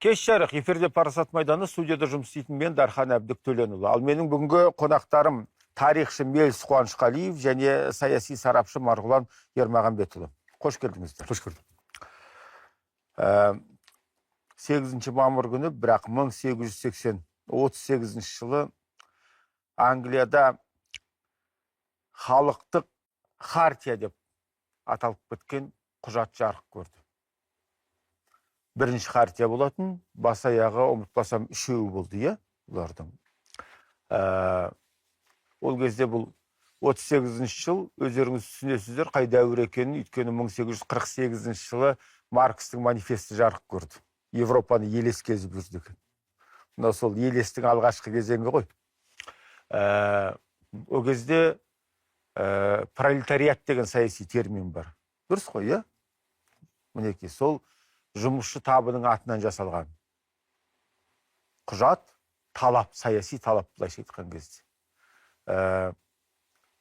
Кеш жарық, эфирде Парасат майданы, студияда жұмыс істейтін мен Дархан Әбдік Төленұлы. Ал менің бүгінгі қонақтарым тарихшы Меліс Қуанышқалиев және саяси сарапшы Марғұлан Ермағанбетұлы. Қош келдіңіздер. Қош көрдік. 8 мамыр күні, бірақ 1838 жылы Англияда халықтық хартия деп аталып кеткен құжат жарық көрді. Бірінші хартия болатын, бас аяғы ұмытпасам үшеуі болды, иә, бұлардың. Ол кезде бұл 38 жыл, өздеріңіз түсінесіздер қай дәуір екенін, өйткені 1848 жылы Маркстің манифесті жарық көрді. Европаны елес кезіп жүрді екен. Мына сол елестің алғашқы кезеңі ғой. Ол кезде пролетариат деген саяси термин бар. Дұрыс қой, иә? Мінекей, сол жұмысшы табының атынан жасалған құжат, талап, саяси талап былайша айтқан кезде.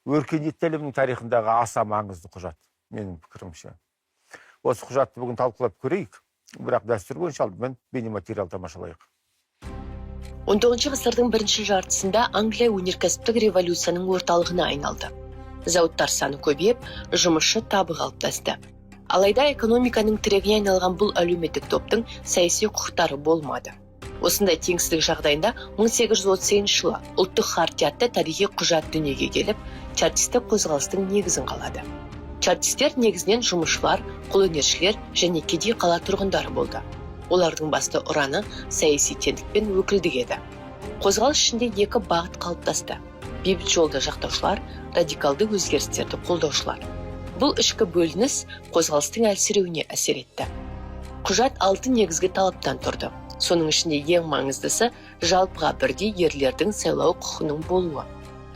Өркениетті әлемнің тарихындағы аса маңызды құжат, менің пікірімше. Осы құжатты бүгін талқылап көрейік, бірақ дәстүр бойынша алдымен бейнематериал тамашалайық. 19 ғасырдың бірінші жартысында Англия өнеркәсіптік революцияның орталығына айналды. Зауыттар саны көбейіп, жұмысшы табы қалыптасты. Алайда экономиканың тірегіне айналған бұл әлеуметтік топтың саяси құқықтары болмады. Осындай теңсіздік жағдайында 1838 жылы ұлттық хартия атты тарихи құжат дүниеге келіп, чартистік қозғалыстың негізін қалады. Чартистер негізінен жұмысшылар, қолөнершілер және кедей қала тұрғындары болды. Олардың басты ұраны саяси теңдік пен өкілдік еді. Қозғалыс ішінде екі бағыт қалыптасты: бейбіт жолды жақтаушылар, радикалды өзгерістерді қолдаушылар. Бұл ішкі бөлініс қозғалыстың әлсіреуіне әсер етті. Құжат алты негізгі талаптан тұрды. Соның ішінде ең маңыздысы жалпыға бірдей ерлердің сайлау құқығының болуы.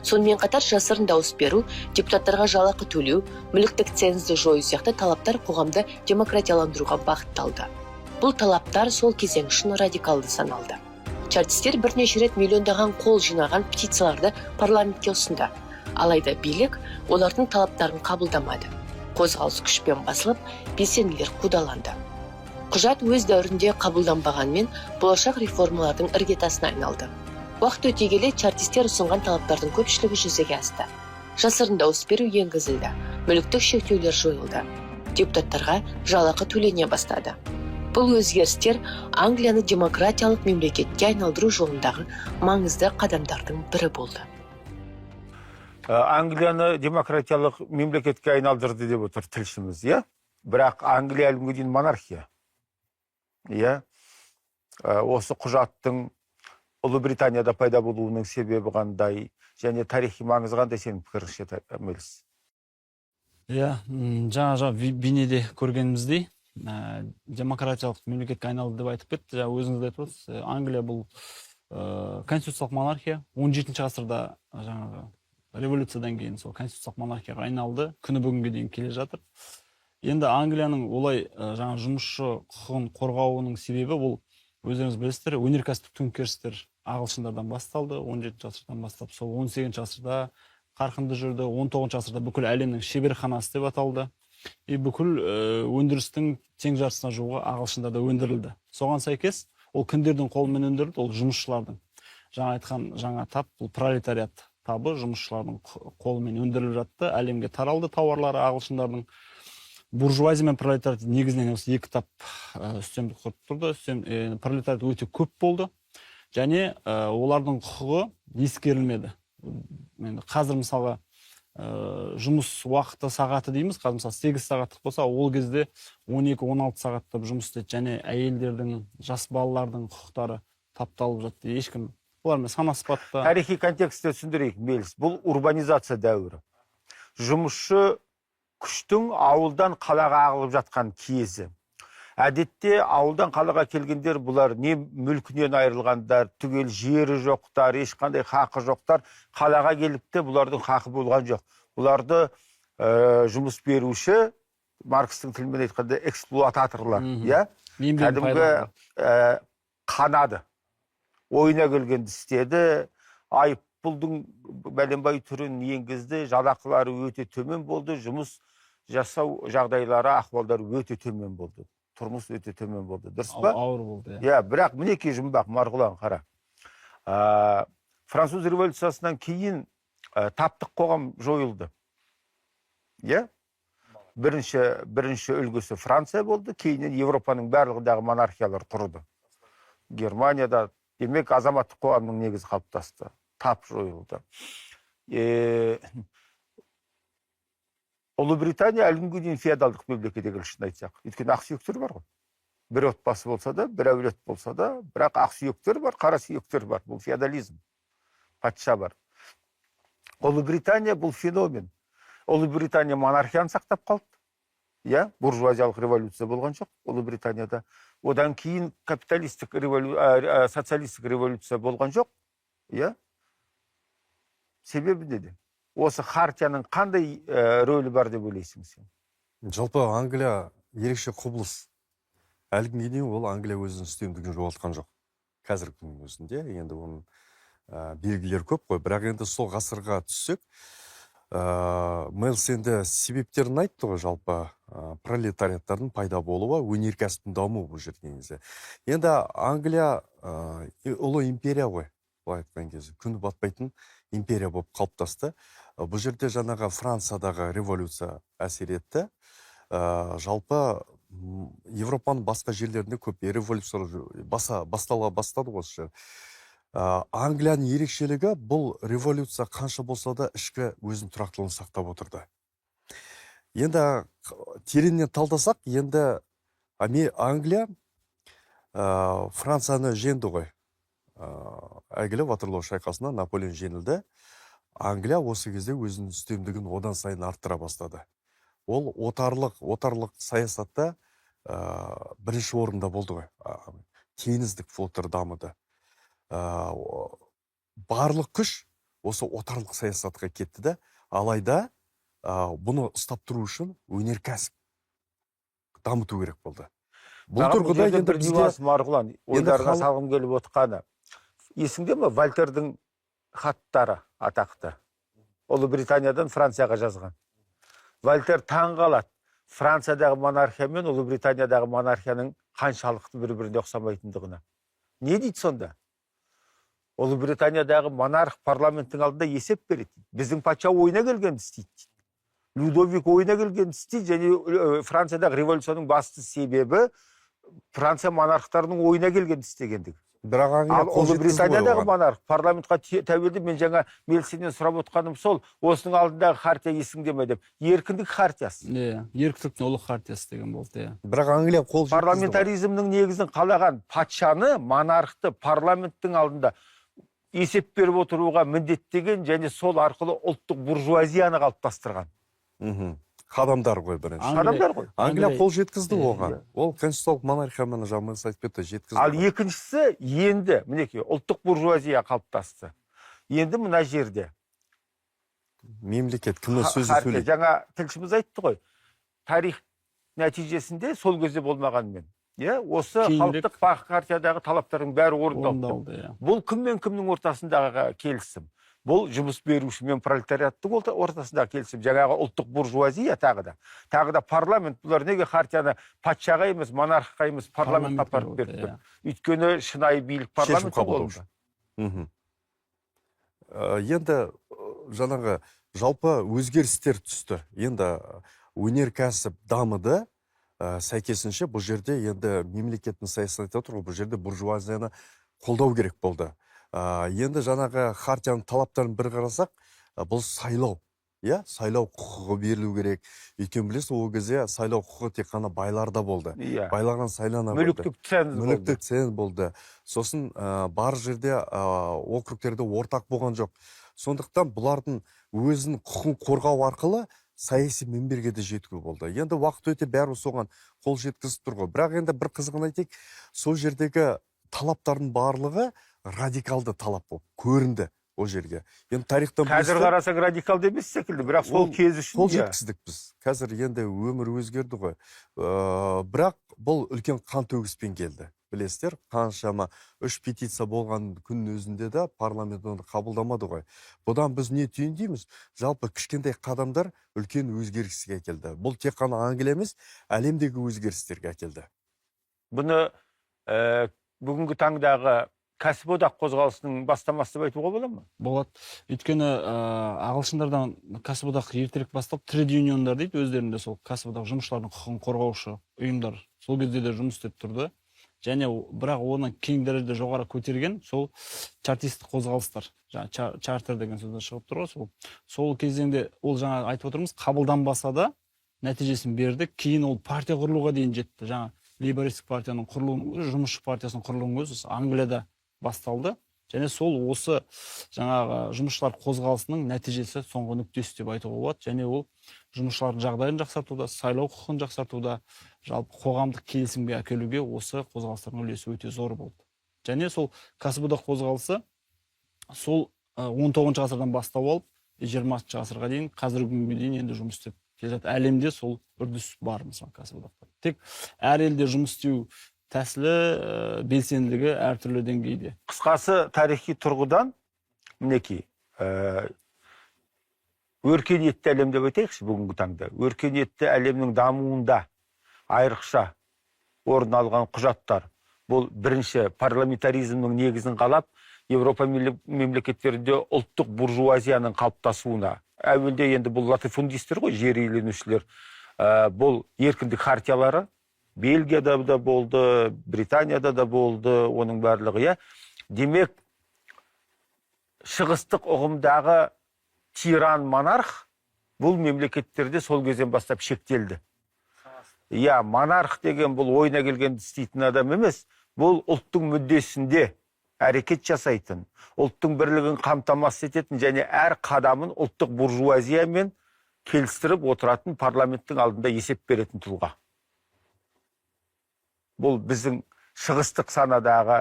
Сонымен қатар жасырын дауыс беру, депутаттарға жалақы төлеу, мүліктік цензді жою сияқты талаптар қоғамды демократияландыруға бағытталды. Бұл талаптар сол кезең үшін радикалды саналды. Чартистер бірнеше рет миллиондаған қол жинаған петицияларды парламентке ұсынды. Алайда билік олардың талаптарын қабылдамады. Қозғалыс күшпен басылып, белсенділер қудаланды. Құжат өз дәуірінде қабылданбағанмен, болашақ реформалардың іргетасына айналды. Уақыт өте келе чартистер ұсынған талаптардың көпшілігі жүзеге асты. Жасырын дауыс беру енгізілді, мүліктік шектеулер жойылды, депутаттарға жалақы төлене бастады. Бұл өзгерістер Англияны демократиялық мемлекетке айналдыру жолындағы маңызды қадамдардың бірі болды. Англияны демократиялық мемлекетке айналдырды деп отыр тілшіміз, иә? Бірақ Англия әлі күнге дейін монархия. Иә? Осы құжаттың Ұлыбританияда пайда болуының себебі қандай және тарихи маңызы қандай сенің пікіріңше, Меліс? Иә, жаңа бейнеде көргеніміздей, демократиялық мемлекетке айналды деп айтып кетті. Жаңа өзіңіз де айтып отырсыз, Англия бұл конституциялық монархия. 17 ғасырда жаңағы революциядан кейін сол конституциялық монархияға айналды, күні бүгінге дейін келе жатыр. Енді Англияның олай жаңа жұмысшы құқығын қорғауының себебі, бұл өздеріңіз білесіздер, өнеркәсіптік төңкерістер ағылшындардан басталды 17 ғасырдан бастап, сол 18 ғасырда қарқынды жүрді, 19 ғасырда бүкіл әлемнің шеберханасы деп аталды. И бүкіл өндірістің тең жартысына жуығы ағылшындарда өндірілді. Соған сәйкес ол кімдердің қолымен өндірілді? Ол жұмысшылардың, жаңа айтқан жаңа тап, бұл пролетариат табы, жұмысшылардың қолымен өндіріліп жатты, әлемге таралды тауарлары ағылшындардың. Буржуазия мен пролетариат негізінен осы екі тап үстемдік құрып тұрды. Пролетариат өте көп болды және олардың құқығы ескерілмеді. Енді қазір мысалға жұмыс уақыты сағаты дейміз, қазір мысалы 8 сағаттық болса, ол кезде 12-16 сағаттап жұмыс істеді және әйелдердің, жас балалардың құқықтары тапталып жатты, ешкім олармен санаспады да. Тарихи контекстте түсіндірейік, Меліс. Бұл урбанизация дәуірі. Жұмысшы күштің ауылдан қалаға ағылып жатқан кезі. Әдетте ауылдан қалаға келгендер бұлар не мүлкінен айырылғандар, түгел жері жоқтар, ешқандай хақы жоқтар. Қалаға келіпті, бұлардың хақы болған жоқ. Бұларды жұмыс беруші, Маркстің тілімен айтқанда, эксплуататорлар, иә? Еңбегін Кәдімгі пайдаланды. Қанады. Ойына келгенді істеді, айыппұлдың бәленбай түрін енгізді, жалақылары өте төмен болды, жұмыс жасау жағдайлары, ахуалдары өте төмен болды. Тұрмыс өте төмен болды, дұрыс па? Ауыр болды, иә. Иә, бірақ мінекей жұмбақ, Марғұлан, қара. Француз революциясынан кейін таптық қоғам жойылды. Иә? Бірінші үлгісі Франция болды, кейіннен Европаның барлығындағы монархиялар құрды. Германияда, демек, азаматтық қоғамның негізі қалыптасты. Тап жойылды. Ұлыбритания әлі күнге дейін феодалдық мемлекет егер шын айтсақ. Өйткені ақсүйектер бар ғой. Бір отбасы болса да, бір әулет болса да, бірақ ақсүйектер бар, қара сүйектер бар. Бұл феодализм. Патша бар. Ұлыбритания бұл феномен. Ұлыбритания монархияны сақтап қалды. Иә, буржуазиялық революция болған жоқ Ұлыбританияда. Одан кейін капиталистік социалистік революция болған жоқ. Иә. Себебі неде? Осы хартияның қандай рөлі бар деп ойлайсың сен? Жалпы Англия ерекше құбылыс. Әлі күнге дейін ол Англия өзінің үстемдігін жоғалтқан жоқ. Қазіргі күннің өзінде енді оның белгілері көп қой. Бірақ енді сол ғасырға түссек, Мэлс енді себептерін айтты ғой, жалпы пролетариаттардың пайда болуы, өнеркәсіптің дамуы бұл жерде негізі. Енді Англия ұлы империя ғой, былай айтқан кезде күні батпайтын империя болып қалыптасты. Бұл жерде жаңағы Франциядағы революция әсер етті. Жалпы Европаның басқа жерлерінде көп революциялар бастала бастады ғой осы жер. Англияның ерекшелігі бұл революция қанша болса да ішкі өзінің тұрақтылығын сақтап отырды. Енді тереңнен талдасақ, енді Англия Францияны жеңді ғой. Әйгілі Ватерлоо шайқасында Наполеон жеңілді. Англия осы кезде өзінің үстемдігін одан сайын арттыра бастады. Ол отарлық саясатта бірінші орында болды ғой. Теңіздік флоттар дамыды. Барлық күш осы отарлық саясатқа кетті де. Алайда бұны ұстап тұру үшін өнеркәсіп дамыту керек болды. Бұл тұрғыда енді бір нюанс, Марғұлан, ойларыңа салғым келіп отқаны. Есіңде ме Вольтердің хаттары атақты? Ұлыбританиядан Францияға жазған. Вольтер таң қалады. Франциядағы монархия мен Ұлыбританиядағы монархияның қаншалықты бір-біріне ұқсамайтындығына. Не дейді сонда? Ұлыбританиядағы монарх парламенттің алдында есеп береді. Біздің патша ойына келгенді істейді дейді. Людовик ойына келгенді істейді және Франциядағы революцияның басты себебі Франция монархтарының ойына келгенді істегендігі. Бірақ Англия Ал қол жеткізді ғой Ұлыбританиядағы оған. монарх парламентқа тәуелді. Мен жаңа Мелсеннен сұрап отқаным сол, осының алдындағы хартия есіңде ме деп. Еркіндік хартиясы. Иә, еркіндіктің ұлы хартиясы деген болды, иә. Бірақ Англия қол жеткізді ғой. Парламентаризмнің негізін қалаған патшаны, монархты парламенттің алдында есеп беріп отыруға міндеттеген және сол арқылы ұлттық буржуазияны қалыптастырған. Қадамдар ғой бірінші. Қадамдар ғой. Англия қол жеткізді Иә, оған. Ол конституциялық монархияны жаңа Мэлс айтып кетті, жеткізді. Ал екіншісі енді мінекей ұлттық буржуазия қалыптасты. Енді мына жерде мемлекет кімнің сөзін хартия, сөйлейді? Жаңа тілшіміз айтты ғой. Тарих нәтижесінде сол кезде болмағанмен, иә, осы Кейінірек халықтық хартиядағы талаптардың бәрі орындалды. Орындалды, иә. Бұл кім мен кімнің ортасындағы келісім? Бұл жұмыс беруші мен пролетариаттың ортасындағы келісім. Жаңағы ұлттық буржуазия тағы да. Тағы да парламент. Бұлар неге хартияны патшаға емес, монархқа емес, парламентке апарып беріп тұр? Иә. Өйткені шынайы билік Шешім парламенттің қабылдау қолында. үшін. Енді жаңағы жалпы өзгерістер түсті. Енді өнеркәсіп дамыды. Сәйкесінше бұл жерде енді мемлекеттің саясатын айтып отыр ғой, бұл жерде буржуазияны қолдау керек болды. Енді жаңағы хартияның талаптарын бір қарасақ, бұл сайлау. Иә, сайлау құқығы берілу керек. Өйткені білесіз, ол кезде сайлау құқығы тек қана байларда болды. Иә. Байлардан сайлана білді. Мүліктік ценз болды. Мүліктік ценз болды. Сосын бар жерде округтерде ортақ болған жоқ. Сондықтан бұлардың өзінің құқығын қорғау арқылы саяси мінберге де жеткізу болды. Енді уақыт өте бәрі соған қол жеткізіп тұр ғой. Бірақ енді бір қызығын айтайық, сол жердегі талаптардың барлығы радикалды талап болып көрінді ол жерге. Енді тарихтан Қазір білесіздер, қарасаң радикалды емес секілді, бірақ сол Ол кез үшін қол иә. жеткіздік біз. Қазір енді өмір өзгерді ғой. Бірақ бұл үлкен қан төгіспен келді. Білесіздер, қаншама 3 петиция болған күннің өзінде де парламент оны қабылдамады ғой. Бұдан біз не түйіндейміз? Жалпы кішкентай қадамдар үлкен өзгеріске әкелді. Бұл тек қана Англия емес, әлемдегі өзгерістерге әкелді. Бұны бүгінгі таңдағы кәсіподақ қозғалысының бастамасы деп айтуға бола ма? Болады. Өйткені ағылшындардан кәсіподақ ертерек басталып, трейд юниондар дейді өздерінде, сол кәсіподақ, жұмысшылардың құқығын қорғаушы ұйымдар сол кезде де жұмыс істеп тұрды. Және бірақ оны кең дәрежеде жоғары көтерген сол чартистік қозғалыстар. Жаңа чартер деген сөзден шығып тұр ғой сол. Сол кезеңде ол, жаңа айтып отырмыз, қабылданбаса да нәтижесін берді. Кейін ол партия құрылуға дейін жетті. Жаңа лейбористік партияның құрылуының өзі, жұмысшы партиясының құрылуының өзі Англияда басталды. Және сол осы жаңағы жұмысшылар қозғалысының нәтижесі, соңғы нүктесі деп айтуға болады. Және ол жұмысшылардың жағдайын жақсартуда, сайлау құқығын жақсартуда, жалпы қоғамдық келісімге әкелуге осы қозғалыстардың үлесі өте зор болды. Және сол кәсіподақ қозғалысы сол 19 ғасырдан бастау алып 20 ғасырға дейін, қазіргі күнге дейін енді жұмыс істеп келе жатыр. Әлемде сол үрдіс бар, мысалы, кәсіподақтар. Тек әр елде жұмыс істеу тәсілі, белсенділігі әртүрлі деңгейде. Қысқасы, тарихи тұрғыдан мінекей, өркениетті әлем деп айтайықшы, бүгінгі таңда өркениетті әлемнің дамуында айрықша орын алған құжаттар бұл бірінші парламентаризмнің негізін қалап, Еуропа мемлекеттерінде ұлттық буржуазияның қалыптасуына. Әуелде енді бұл латифундистер ғой, жер иеленушілер. Бұл еркіндік хартиялары Бельгияда да болды, Британияда да болды, оның барлығы, иә. Демек, шығыстық ұғымдағы тиран монарх бұл мемлекеттерде сол кезден бастап шектелді. Иә, монарх деген бұл ойына келгенді істейтін адам емес, бұл ұлттың мүддесінде әрекет жасайтын, ұлттың бірлігін қамтамасыз ететін және әр қадамын ұлттық буржуазиямен келістіріп отыратын, парламенттің алдында есеп беретін тұлға. Бұл біздің шығыстық санадағы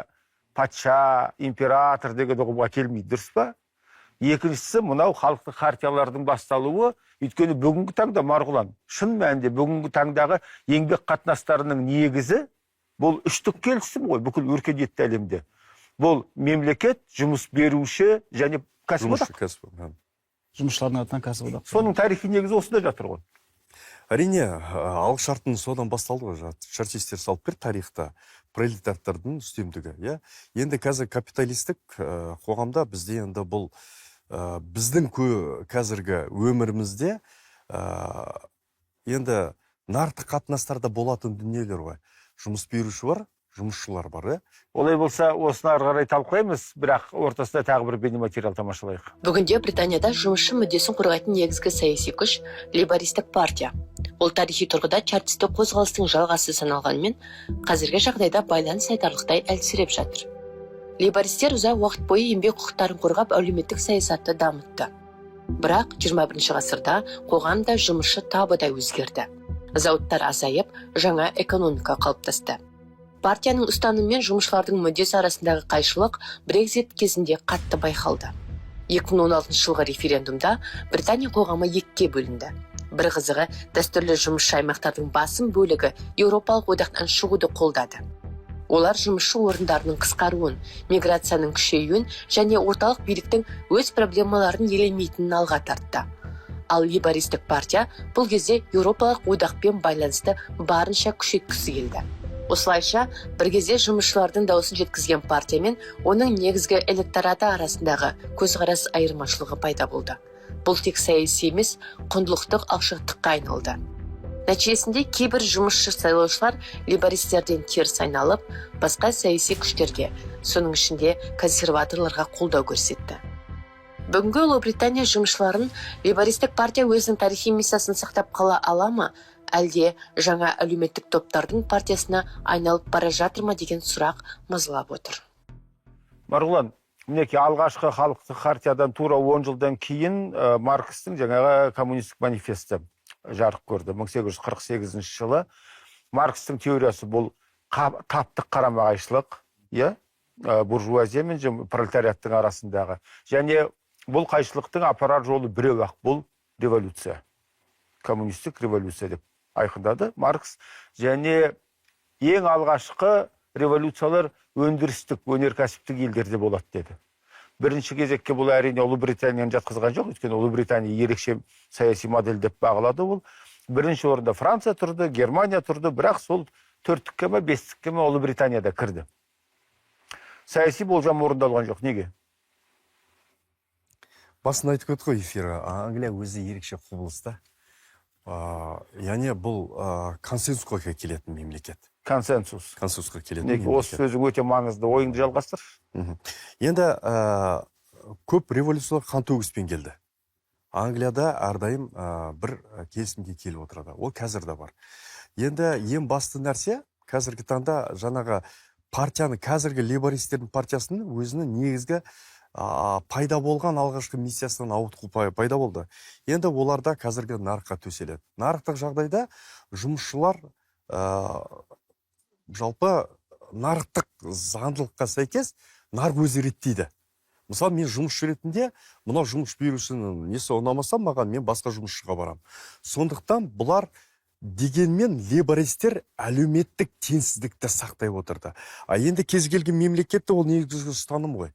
патша, император деген ұғымға келмейді, дұрыс па? Екіншісі, мынау халықтық хартиялардың басталуы, өйткені бүгінгі таңда, Марғұлан, шын мәнінде бүгінгі таңдағы еңбек қатынастарының негізі бұл үштік келісім ғой бүкіл өркениетті әлемде. Бұл мемлекет, жұмыс беруші және кәсіподақ. Жұмысшы, Жұмысшылардың атынан кәсіподақ. Соның тарихи негізі осында жатыр ғой. Әрине, алғышарттың содан басталды ғой, чартистер салып берді тарихта пролетариаттардың үстемдігі, иә. Енді қазір капиталистік қоғамда бізде енді бұл біздің қазіргі өмірімізде енді нарықтық қатынастарда болатын дүниелер ғой. Жұмыс беруші бар, жұмысшылар бар, иә. Олай болса, осыны ары қарай талқылаймыз, бірақ ортасында тағы бір бейнематериал тамашалайық. Бүгінде Британияда жұмысшы мүддесін қорғайтын негізгі саяси күш лейбористік партия. Ол тарихи тұрғыда чартистік қозғалыстың жалғасы саналғанымен, қазіргі жағдайда байланыс айтарлықтай әлсіреп жатыр. Лейбористер ұзақ уақыт бойы еңбек құқықтарын қорғап, әлеуметтік саясатты дамытты. Бірақ 21 ғасырда қоғам да, жұмысшы табы да өзгерді. Зауыттар азайып, жаңа экономика қалыптасты. Партияның ұстанымы мен жұмысшылардың мүддесі арасындағы қайшылық Брекзит кезінде қатты байқалды. 2016 жылғы референдумда Британия қоғамы екіге бөлінді. Бір қызығы, дәстүрлі жұмысшы аймақтардың басым бөлігі Еуропалық одақтан шығуды қолдады. Олар жұмысшы орындарының қысқаруын, миграцияның күшеюін және орталық биліктің өз проблемаларын елемейтінін алға тартты. Ал лейбористік партия бұл кезде Еуропалық одақпен байланысты барынша күшейткісі келді. Осылайша, бір кезде жұмысшылардың дауысын жеткізген партия мен оның негізгі электораты арасындағы көзқарас айырмашылығы пайда болды. Бұл тек саяси емес, құндылықтық алшақтыққа айналды. Нәтижесінде кейбір жұмысшы сайлаушылар лейбористерден теріс айналып, басқа саяси күштерге, соның ішінде консерваторларға қолдау көрсетті. Бүгінгі Ұлыбритания жұмысшыларын лейбористік партия өзінің тарихи миссиясын сақтап қала ала ма, әлде жаңа әлеуметтік топтардың партиясына айналып бара жатыр ма деген сұрақ мазалап отыр. Марғұлан, мінекей, алғашқы халықтық хартиядан тура 10 жылдан кейін Маркстің жаңағы коммунистік манифесті жарық көрді 1848 жылы. Маркстің теориясы бұл таптық қарама-қайшылық, иә, буржуазия мен пролетариаттың арасындағы. Және бұл қайшылықтың апарар жолы біреу ақ, бұл революция. Коммунистік революция деп айқындады Маркс. Және ең алғашқы революциялар өндірістік, өнеркәсіптік елдерде болады деді. Бірінші кезекке бұл, әрине, Ұлыбританияны жатқызған жоқ, өйткені Ұлыбритания ерекше саяси модель деп бағалады ол. Бірінші орында Франция тұрды, Германия тұрды, бірақ сол Төрттікке ме, бестікке ме Ұлыбританияда кірді. Саяси болжам орындалған жоқ. Неге? Басында айтып кеттік қой эфирі, Англия өзі ерекше құбылыс та. Яғни бұл консенсусқа келетін мемлекет. Консенсус. Консенсусқа келетін Неге осы мемлекет. сөзің өте маңызды. Ойыңды жалғастыр. Енді көп революциялар қан төгіспен келді. Англияда әрдайым бір келісімге келіп отырады. Ол қазір де бар. Енді ең басты нәрсе қазіргі таңда жаңағы партияны, қазіргі лейбористердің партиясының өзінің негізгі пайда болған алғашқы миссиясынан ауытқу пайда болды. Енді оларда қазіргі нарыққа төселеді. Нарықтық жағдайда жұмысшылар жалпы нарықтық заңдылыққа сәйкес нарық өзі реттейді. Мысалы, мен жұмысшы ретінде мынау жұмыс берушінің несі ұнамаса маған, мен басқа жұмысшыға барамын. Сондықтан бұлар дегенмен лейбористер әлеуметтік теңсіздікті сақтай отырды. А енді кез келген мемлекетте ол негізгі ұстаным ғой.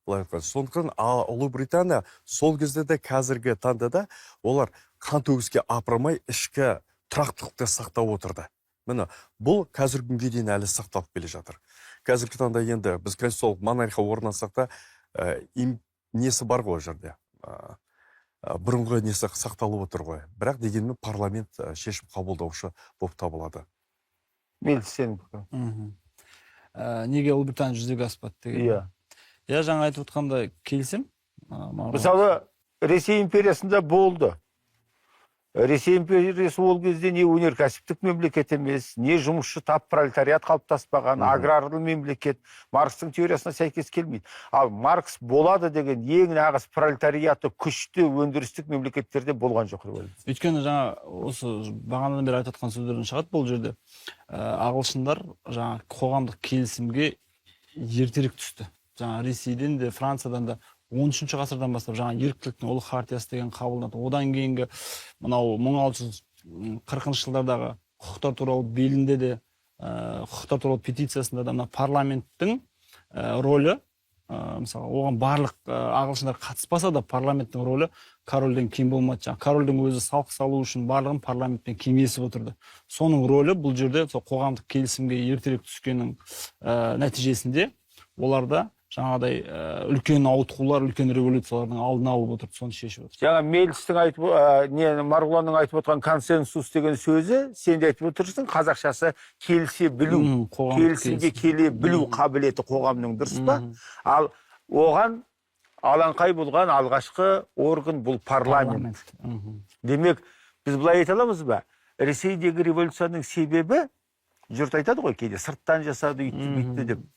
Былай айтқанда, сондықтан Ұлыбритания сол кезде де қазіргі таңда да олар қан төгіске апармай ішкі тұрақтылықты сақтап отырды. Міне, бұл қазіргі күнге дейін әлі сақталып келе жатыр. Қазіргі таңда енді біз конституциялық монархия орнатсақ та, несі бар ғой ол жерде. Бұрынғы несі сақталып отыр ғой. Бірақ дегенмен парламент шешім қабылдаушы болып табылады. Мейлі, сенің пікірің. Неге Ұлыбритания жүзеге аспады деген? Иә. Иә, жаңа айтып отқанда келісем. Мысалы, Ресей империясында болды. Ресей империясы ол кезде не өнеркәсіптік мемлекет емес, не жұмысшы тап пролетариат қалыптаспаған, аграрлы мемлекет. Маркстың теориясына сәйкес келмейді. Ал Маркс болады деген ең нағыз пролетариаты күшті өндірістік мемлекеттерде болған жоқ деп ойлаймын. Өйткені жаңа осы бағанадан бері айтып отқан сөздерден шығады бұл жерде. Ағылшындар жаңа қоғамдық келісімге ертерек түсті. Жаңа Ресейден де, Франциядан да 13 ғасырдан бастап жаңа еріктіліктің ұлы хартиясы деген қабылданды. Одан кейінгі мынау 1640 жылдардағы құқықтар туралы белінде де, құқықтар туралы петициясында да мына парламенттің рөлі, мысалы, оған барлық ағылшындар қатыспаса да парламенттің рөлі корольден кем болмады. Жаңа корольдің өзі салық салу үшін барлығын парламентпен кеңесіп отырды. Соның рөлі бұл жерде сол қоғамдық келісімге ертерек түскеннің нәтижесінде оларда жаңағыдай үлкен ауытқулар, үлкен революциялардың алдын алып отырды, соны шешіп отыр. Жаңа Мелістің айтып, Марғұланның айтып отырған консенсус деген сөзі, сен де айтып отырсың, қазақшасы келісе білу, келісімге келе білу қабілеті қоғамның, дұрыс па? Ал оған алаңқай болған алғашқы орган бұл парламент. Демек, біз былай айта аламыз ба? Ресейдегі революцияның себебі, жұрт айтады ғой кейде, сырттан жасады, үйтті, бүйтті деп.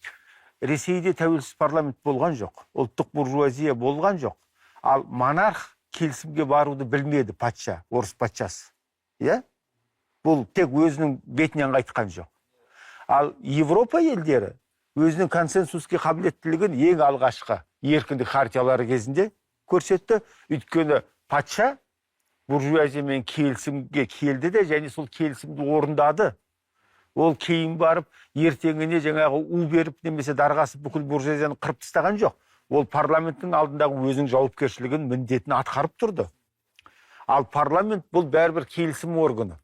Ресейде тәуелсіз парламент болған жоқ, ұлттық буржуазия болған жоқ. Ал монарх келісімге баруды білмеді, патша, орыс патшасы. Иә? Бұл тек өзінің бетінен қайтқан жоқ. Ал Европа елдері өзінің консенсуске қабілеттілігін ең алғашқы еркіндік хартиялары кезінде көрсетті. Өйткені патша буржуазиямен келісімге келді де, және сол келісімді орындады. Ол кейін барып ертеңіне жаңағы у беріп немесе дарға асып бүкіл буржуазияны қырып тастаған жоқ. Ол парламенттің алдындағы өзінің жауапкершілігін, міндетін атқарып тұрды. Ал парламент бұл бәрібір келісім органы.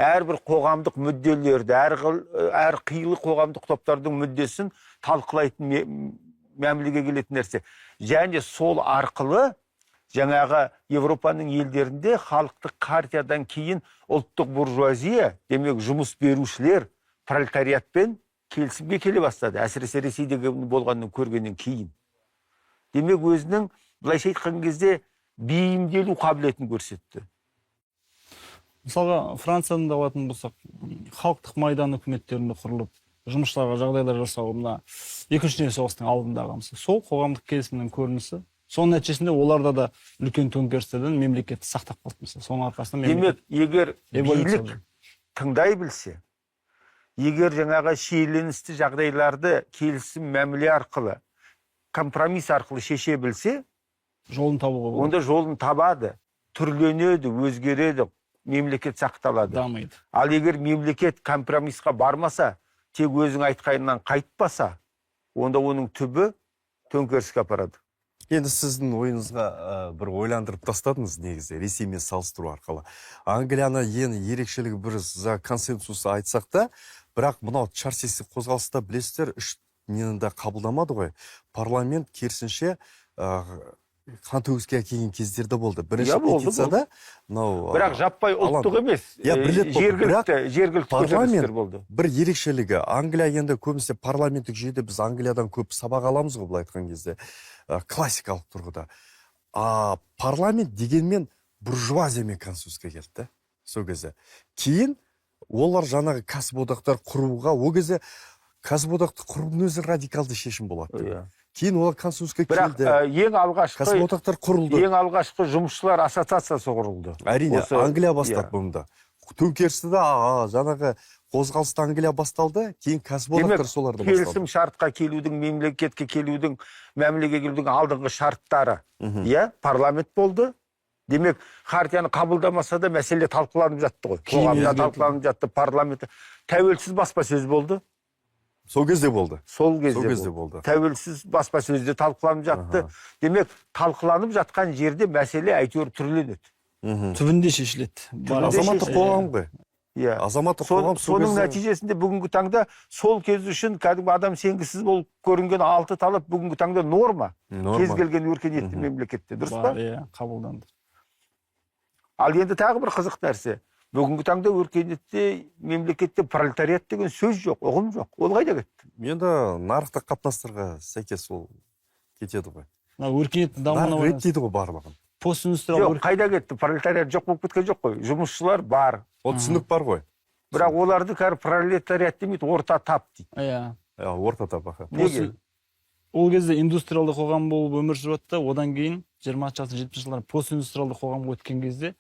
Әрбір қоғамдық мүдделерді, әр қилы қоғамдық топтардың мүддесін талқылайтын мәмілеге келетін нәрсе. Және сол арқылы жаңағы Европаның елдерінде халықтық хартиядан кейін ұлттық буржуазия, демек жұмыс берушілер пролетариатпен келісімге келе бастады. Әсіресе Ресейдегі болғанын көргеннен кейін. Демек өзінің былайша айтқан кезде бейімделу қабілетін көрсетті. Мысалға, Францияны да алатын болсақ, халықтық майдан үкіметтерінде құрылып, жұмысшыларға жағдайлар жасау мына екінші дүние соғысының алдындағы мысалы, сол қоғамдық келісімнің көрінісі. Соның нәтижесінде оларда да үлкен төңкерістерден мемлекетті сақтап қалды мысалы. Соның арқасында Демек, егер революция билік болды. тыңдай білсе, егер жаңағы шиеленісті жағдайларды келісім мәміле арқылы, компромисс арқылы шеше білсе, жолын табуға болады. Онда жолын табады, түрленеді, өзгереді, мемлекет сақталады. Дамиды. Ал егер мемлекет компромиссқа бармаса, тек өзің айтқанынан қайтпаса, онда оның түбі төңкеріске апарады. Енді сіздің ойыңызға бір ойландырып тастадыңыз негізі Ресеймен салыстыру арқылы. Англияны ең ерекшелігі бір за консенсус айтсақ та, Бірақ мынау чартистік қозғалыста, білесіздер, үш нені де қабылдамады ғой. Парламент керісінше қантөгіске әкелген кездер де болды. Бірінші Иә, болды, петицияда мынау Бірақ жаппай алаң. ұлттық емес. Иә, бір рет болды. Жергілікті Парламент көтерілістер болды. бір ерекшелігі, Англия енді көбінесе парламенттік жүйеде, біз Англиядан көп сабақ аламыз ғой, былай айтқан кезде, классикалық тұрғыда. А парламент дегенмен буржуазиямен консенсуске келді да сол кезде. Кейін олар жаңағы кәсіподақтар құруға, ол кезде кәсіподақты құрудың өзі радикалды шешім болады. Кейін олар консенсуске Бірақ келді. Ең алғашқы Кәсіподақтар құрылды. Ең алғашқы жұмысшылар ассоциациясы құрылды. Әрине, Англия бастады бұны да. Төңкерісті де, жаңағы қозғалысты Англия басталды, кейін кәсіподақтар Демек, соларды келісім басталды. шартқа келудің, мемлекетке келудің, мәмілеге келудің алдыңғы шарттары, иә, парламент болды. Демек, хартияны қабылдамаса да, мәселе талқыланып жатты ғой. Кейін Қоғамда өзгертілді. талқыланып жатты, парламентте. Тәуелсіз баспасөз болды. Сол кезде болды. Сол кезде, Сол кезде болды. болды. Тәуелсіз баспасөзде талқыланып жатты. Демек, талқыланып жатқан жерде мәселе әйтеуір түрленеді. Түбінде шешіледі. Түбінде Азаматтық шешіледі. қоғам ғой. Иә. Азаматтық қоғам сол Соның кезде нәтижесінде бүгінгі таңда сол кез үшін кәдімгі адам сенгісіз болып көрінген алты талап бүгінгі таңда норма. Норма. Кез келген өркениетті мемлекетте, дұрыс па? Бар, иә, қабылданды. Ал енді тағы бір қызық нәрсе. Бүгінгі таңда өркениетті мемлекетте пролетариат деген сөз жоқ, ұғым жоқ. Ол қайда кетті? Енді нарықтық қатынастарға сәйкес ол кетеді ғой. Мына өркениеттің дамуына Нарық байланысты. реттейді ғой барлығын. Постиндустриал Жоқ, қайда кетті? Пролетариат жоқ болып кеткен жоқ қой. Жұмысшылар бар. Ол түсінік бар ғой. Бірақ оларды қазір пролетариат демейді, орта тап дейді. Иә. Иә, орта тап, аха. Неге? Ол кезде индустриалды қоғам болып өмір сүріп жатты. Одан кейін 20-шы ғасырдың 70-ші жылдары постиндустриалды қоғамға өткен кезде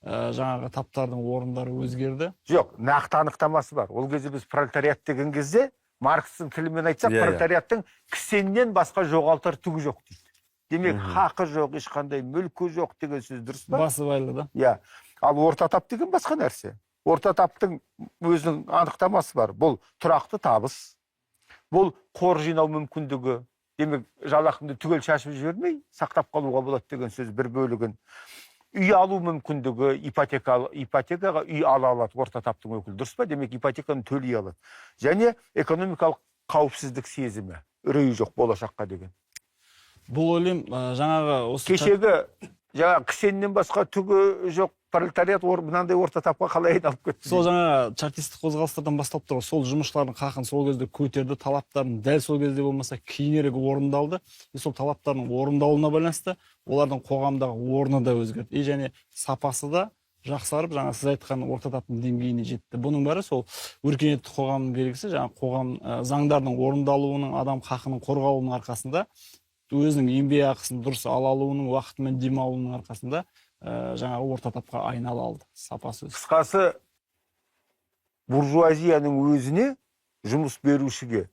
жаңағы таптардың орындары өзгерді. Жоқ, нақты анықтамасы бар. Ол кезде біз пролетариат деген кезде, Маркстің тілімен айтсақ, Иә, иә. пролетариаттың кісеннен басқа жоғалтар түгі жоқ дейді. Демек, хақы жоқ, ешқандай мүлкі жоқ деген сөз, дұрыс па? Басыбайлы да. Иә. Ал орта тап деген басқа нәрсе. Орта таптың өзінің анықтамасы бар. Бұл тұрақты табыс, бұл қор жинау мүмкіндігі. Демек, жалақыңды түгел шашып жібермей, сақтап қалуға болады деген сөз, бір бөлігін. Үй алу мүмкіндігі, ипотекаға үй ала алады орта таптың өкілі, дұрыс па? Демек, ипотеканы төлей алады. Және экономикалық қауіпсіздік сезімі, үрейі жоқ болашаққа деген. Бұл ойлаймын, жаңағы осы Кешегі жаңағы кісеннен басқа түгі жоқ пролетариат мынандай орта тапқа қалай айналып кетті? Сол жаңағы чартистік қозғалыстардан басталып тұр ғой. Сол жұмысшылардың хақын сол кезде көтерді, талаптарын дәл сол кезде болмаса, кейінірек орындалды. И сол талаптардың орындалуына байланысты олардың қоғамдағы орны да өзгерді. И және сапасы да жақсарып, жаңа сіз айтқан орта таптың деңгейіне жетті. Бұның бәрі сол өркениетті қоғамның белгісі, жаңа қоғам, заңдардың орындалуының, адам хақының қорғалуының арқасында, өзінің еңбек ақысын дұрыс ала алуының, уақытымен демалуының арқасында, жаңағы орта тапқа айнала алды, сапасы өсті. Қысқасы, буржуазияның өзіне, жұмыс берушіге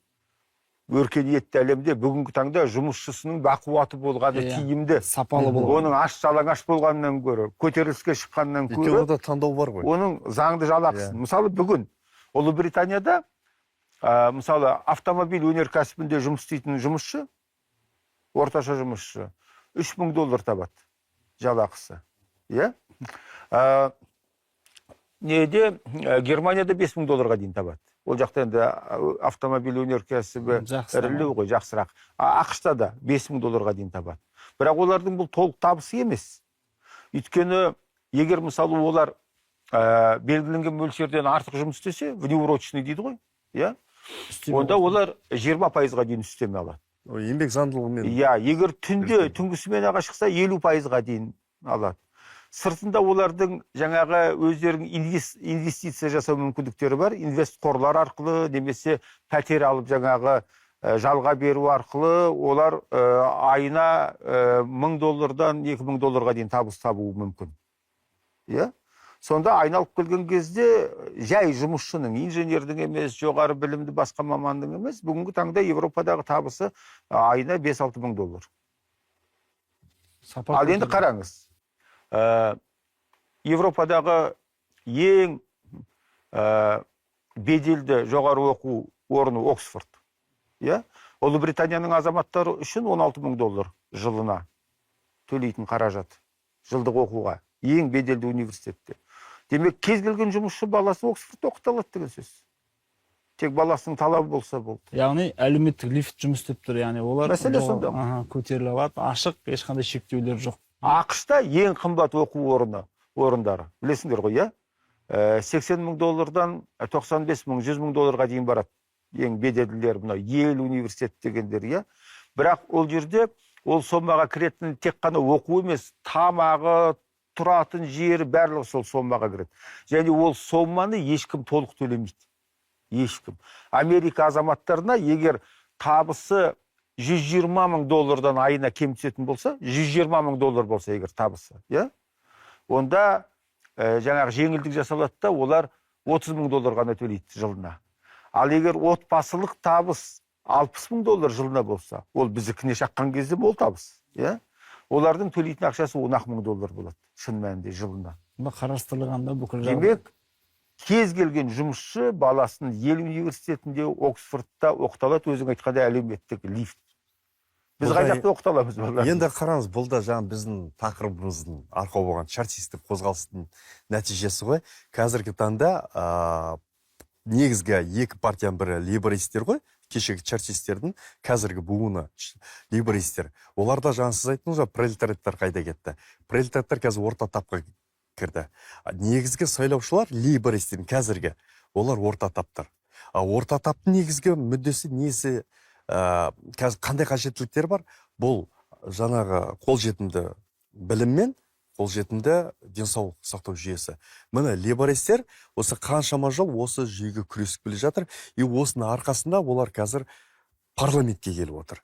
өркениетті әлемде бүгінгі таңда жұмысшысының бақуаты болғаны тиімді. Сапалы болған. Оның аш жалаңаш болғаннан гөрі, көтеріліске шыққаннан Өйткені гөрі онда таңдау бар ғой. Оның заңды жалақысын. Мысалы, бүгін Ұлыбританияда, мысалы, автомобиль өнеркәсібінде жұмыс істейтін жұмысшы, орташа жұмысшы 3000 доллар табады жалақысы. Иә? Неде, Германияда 5000 долларға дейін табады. Ол жақта енді автомобиль өнеркәсібі Жақсы. ірілеу ғой, жақсырақ. АҚШ-та да 5000 долларға дейін табады. Бірақ олардың бұл толық табысы емес. Өйткені егер, мысалы, олар белгіленген мөлшерден артық жұмыс істесе, внеурочный дейді ғой, иә? Үстеме Онда қосылады. олар 20%-ға дейін үстеме алады. Ой, еңбек заңдылығымен. Иә, егер түнде Үлкен. түнгі сменаға шықса, 50%-ға дейін алады. Сыртында олардың жаңағы өздерінің инвестиция жасау мүмкіндіктері бар. Инвест қорлар арқылы немесе пәтер алып, жаңағы жалға беру арқылы олар айына 1000 доллардан 2000 долларға дейін табыс табуы мүмкін. Иә? Сонда айналып келген кезде жай жұмысшының, инженердің емес, жоғары білімді басқа маманның емес, бүгінгі таңда Европадағы табысы айына 5-6 мың доллар. Сапа Ал енді көтерілді. қараңыз, Европадағы ең беделді жоғары оқу орны Оксфорд. Иә? Ұлыбританияның азаматтары үшін 16 мың доллар жылына төлейтін қаражат жылдық оқуға, ең беделді университетте. Демек, кез келген жұмысшы баласы Оксфордта оқыта алады деген сөз. Тек баласының талабы болса болды. Яғни әлеуметтік лифт жұмыс істеп тұр, яғни олар Мәселе сонда. Көтеріле алады, ашық, ешқандай шектеулер жоқ. АҚШ-та ең қымбат оқу орындары, білесіңдер ғой, иә? 80 мың доллардан 95 мың, 100 мың долларға дейін барады. Ең беделділер мынау Йель университет дегендер, иә? Бірақ ол жерде ол сомаға кіретін тек қана оқу емес, тамағы, тұратын жері, барлығы сол сомаға кіреді. Және ол соманы ешкім толық төлемейді. Ешкім. Америка азаматтарына егер табысы 120 мың доллардан айына кем түсетін болса, 120 мың доллар болса егер табысы, иә? Онда жаңағы жеңілдік жасалады да, олар 30 мың доллар ғана төлейді жылына. Ал егер отбасылық табыс 60 мың доллар жылына болса, ол біздікіне шаққан кезде мол табыс, иә? Олардың төлейтін ақшасы 10 мың доллар болады, шын мәнінде жылына. Бұнда қарастырылғанда бүкіл жағдай. Демек, кез келген жұмысшы баласын Йель университетінде, Оксфордта оқыта алады, өзің айтқандай әлеуметтік лифт. Біз қай жақта оқыта аламыз балаларды? Енді қараңыз, бұл да жаңа біздің тақырыбымыздың арқау болған чартистік қозғалыстың нәтижесі ғой. Қазіргі таңда негізгі екі партияның бірі лейбористер ғой, кешегі чартистердің қазіргі буыны лейбористер. Олар да жаңа сіз айттыңыз ғой, пролетариаттар қайда кетті? Пролетариаттар қазір орта тапқа кірді. Негізгі сайлаушылар лейбористердің қазіргі, олар орта таптар. Орта таптың негізгі мүддесі несі? Қазір қандай қажеттіліктер бар? Бұл жаңағы қолжетімді білім мен қолжетімді денсаулық сақтау жүйесі. Міне лейбористер осы қаншама жыл осы жүйеге күресіп келе жатыр. И осының арқасында олар қазір парламентке келіп отыр.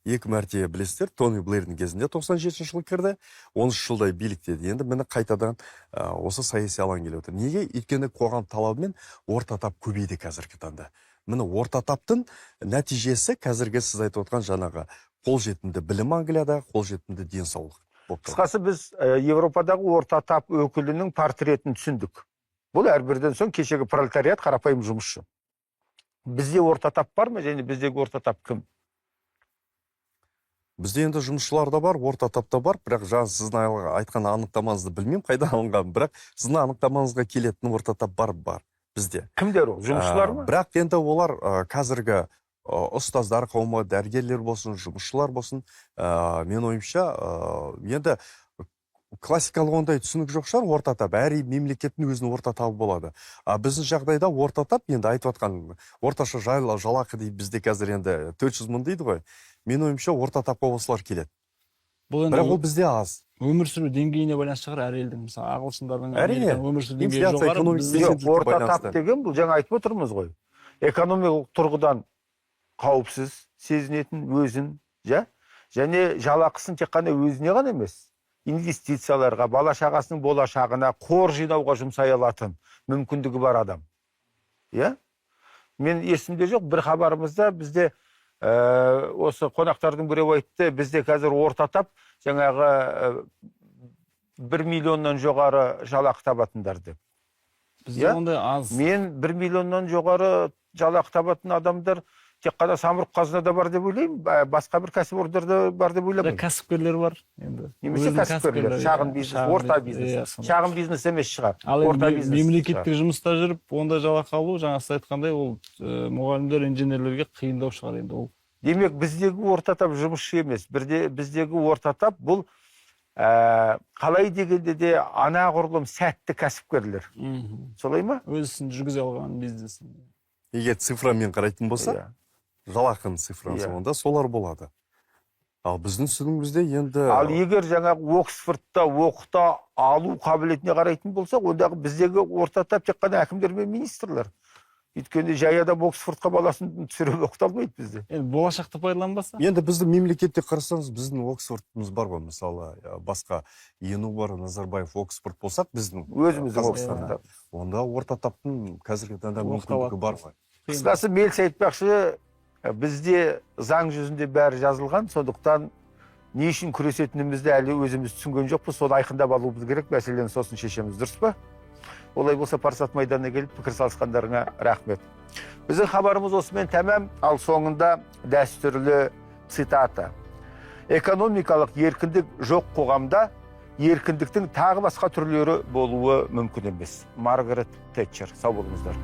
Екі мәрте білесіздер, Тони Блэрдің кезінде 97 жылы кірді, 13 жылдай билікте. Енді міне қайтадан осы саяси алаң келіп отыр. Неге? Өйткені қоғам талабымен орта тап көбейді қазіргі таңда. Міне орта таптың нәтижесі қазіргі сіз айтып отқан жаңағы қолжетімді білім Англияда, қолжетімді денсаулық болып тұр. Қысқасы біз Европадағы орта тап өкілінің портретін түсіндік. Бұл әрбірден соң кешегі пролетариат, қарапайым жұмысшы. Бізде орта тап бар ма және біздегі орта тап кім? Бізде енді жұмысшылар да бар, орта тап та бар, бірақ жаңа сіздің айтқан анықтамаңызды білмеймін қайдан алынғанын, бірақ сіздің анықтамаңызға келетін орта тап бар бізде. Кімдер ол? Жұмысшылар ма? Бірақ енді олар қазіргі ұстаздар қауымы, дәрігерлер болсын, жұмысшылар болсын, мен ойымша, енді классикалық ондай түсінік жоқ шығар орта тап. Әр мемлекеттің өзінің орта табы болады. А біздің жағдайда орта тап, енді айтып отқан орташа жалақы дейді бізде қазір енді 400 мың дейді ғой. Мен ойымша орта тапқа осылар келеді. Бұл енді Бірақ ол бізде аз. Өмір сүру деңгейіне байланысты шығар әр елдің. Мысалы, ағылшындардың, Әрине. Американың өмір сүру деңгейі Инфляция, жоғары, экономика бізде Жоқ, орта тап байланысты. деген бұл жаңа айтып отырмыз ғой. Экономикалық тұрғыдан қауіпсіз сезінетін өзін, және жалақысын тек қана өзіне ғана емес, инвестицияларға, бала шағасының болашағына, қор жинауға жұмсай алатын мүмкіндігі бар адам. Иә? Мен есімде жоқ, бір хабарымызда бізде осы қонақтардың біреуі айтты, бізде қазір орта тап жаңағы 1 миллионнан жоғары жалақы табатындар деп. Бізде ондай аз. Мен 1 миллионнан жоғары жалақы табатын адамдар тек қана Самұрық қазынада бар деп ойлаймын, басқа бір кәсіпорындарда бар деп ойламаймын. Кәсіпкерлер бар енді. Немесе кәсіпкерлер, шағын бизнес, орта бизнес. Шағын бизнес емес шығар. Ал енді мемлекеттік жұмыста жүріп, ондай жалақы алу, жаңа сіз айтқандай, ол мұғалімдер, инженерлерге қиындау шығар енді ол. Демек, біздегі орта тап жұмысшы емес. Біздегі орта тап бұл қалай дегенде де анағұрлым сәтті кәсіпкерлер. Солай ма? Өз ісін жүргізе алған бизнесін. Егер цифрамен қарайтын болса, жалақының цифрасы онда солар болады. Ал біздің түсінігімізде енді Ал егер жаңағы Оксфордта оқыта алу қабілетіне қарайтын болсақ, ондағы біздегі орта тап тек қана әкімдер мен министрлер. Өйткені жай адам Оксфордқа баласын түсіріп оқыта алмайды бізде. Енді болашақты пайдаланбаса? Енді біздің мемлекетте қарасаңыз, біздің Оксфордымыз бар ғой, мысалы, басқа ЕНУ бар, Назарбаев Оксфорд болсақ, біздің өзіміздің Оксфордта. Онда орта таптың қазіргі таңда мүмкіндігі бар ғой. Қысқасы, Мелс айтпақшы, бізде заң жүзінде бәрі жазылған, сондықтан не үшін күресетінімізді әлі өзіміз түсінген жоқпыз, соны айқындап алуымыз керек, мәселені сосын шешеміз, дұрыс па? Олай болса, Парасат майданына келіп пікір салысқандарыңа рахмет. Біздің хабарымыз осымен тәмам, ал соңында дәстүрлі цитата. Экономикалық еркіндік жоқ қоғамда еркіндіктің тағы басқа түрлері болуы мүмкін емес. Маргарет Тэтчер. Сау болыңыздар.